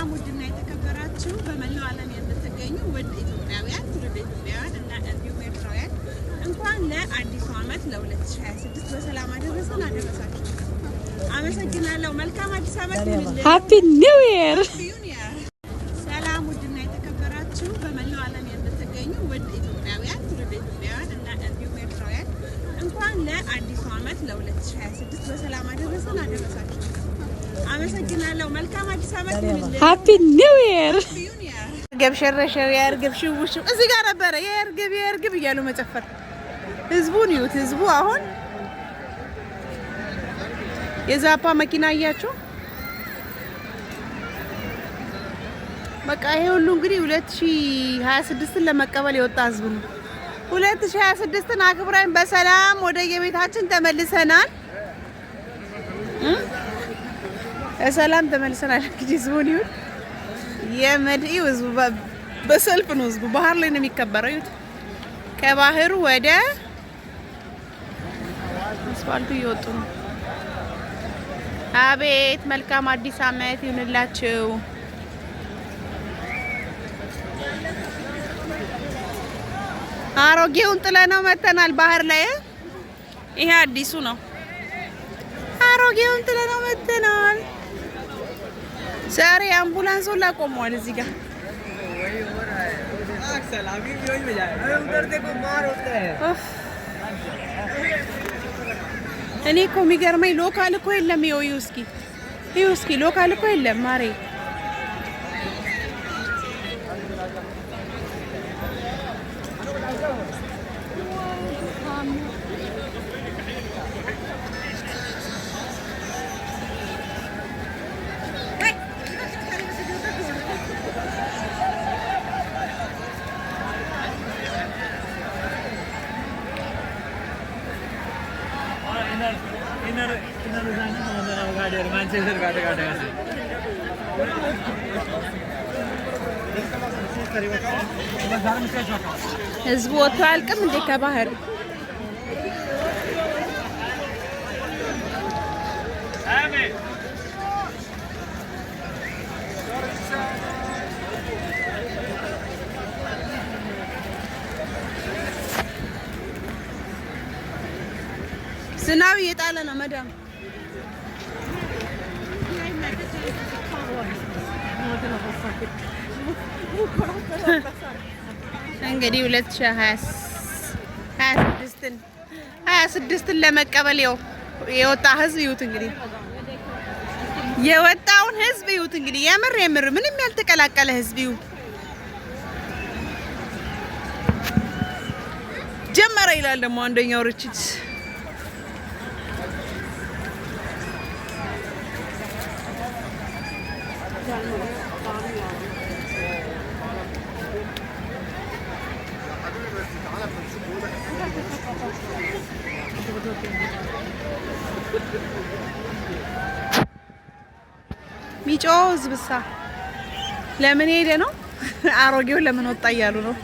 ሰላም ውድና የተከበራችሁ በመላው ዓለም የምትገኙ ውድ ኢትዮጵያውያን፣ ትውልደ ኢትዮጵያውያን እና እንዲሁም ኤርትራውያን እንኳን ለአዲሱ ዓመት ለ2026 በሰላም አደረሰን አደረሳችሁ። አመሰግናለሁ። መልካም አዲስ ዓመት ይሁንልን። Happy New Year! ሰላም ውድና የተከበራችሁ በመላው ዓለም የምትገኙ ውድ ኢትዮጵያውያን፣ ትውልደ ኢትዮጵያውያን እና እንዲሁም ኤርትራውያን እንኳን ለአዲሱ ዓመት ለ2026 በሰላም አደረሰን አደረሳችሁ። አመሰግናለሁ። መልካም አዲስ ዓመት ይሁንልን። Happy New Year! የእርግብ ሽርሽር፣ የእርግብ ሽውሽው እዚህ ጋር ነበረ። የእርግብ የእርግብ እያሉ መጨፈር። ህዝቡን ይዩት። ህዝቡ አሁን የዛፓ መኪና አያችሁ። በቃ ይሄ ሁሉ እንግዲህ 2026ን ለመቀበል የወጣ ህዝብ ነው። 2026ን አክብረን በሰላም ወደ የቤታችን ተመልሰናል። በሰላም ተመልሰናል። እንግዲህ ህዝቡን ይሁን የመድኢው ህዝቡ በሰልፍ ነው። ህዝቡ ባህር ላይ ነው የሚከበረው። ይሁት ከባህሩ ወደ አስፋልቱ እየወጡ ነው። አቤት መልካም አዲስ ዓመት ይሁንላችሁ። አሮጌውን ጥለነው መተናል ባህር ላይ። ይሄ አዲሱ ነው። አሮጌውን ጥለነው መተናል። ዛሬ አምቡላንስ ሁላ ቆመዋል እዚህ ጋር። ኡፍ። እኔ እኮ የሚገርመኝ local እኮ የለም። ይኸው ይኸው እስኪ ይኸው እስኪ local እኮ የለም ማሬ። यिनीहरू यिनीहरू जानु न अब गाडीहरू मान्छे यसरी बाटो काटेको छ। ህዝቡ ወጥቶ አያልቅም እንዴ ከባህር? ዝናብ እየጣለ ነው መዳም። እንግዲህ 2026ን 26ን ለመቀበል የወጣ ህዝብ ይዩት። እንግዲህ የወጣውን ህዝብ ይዩት። እንግዲህ የምር የምር ምንም ያልተቀላቀለ ህዝብ ይዩ። ጀመረ ይላል ደግሞ አንደኛው ርችት። ሚጮ ህዝብሳ ለምን ሄደ ነው? አሮጌው ለምን ወጣ እያሉ ነው።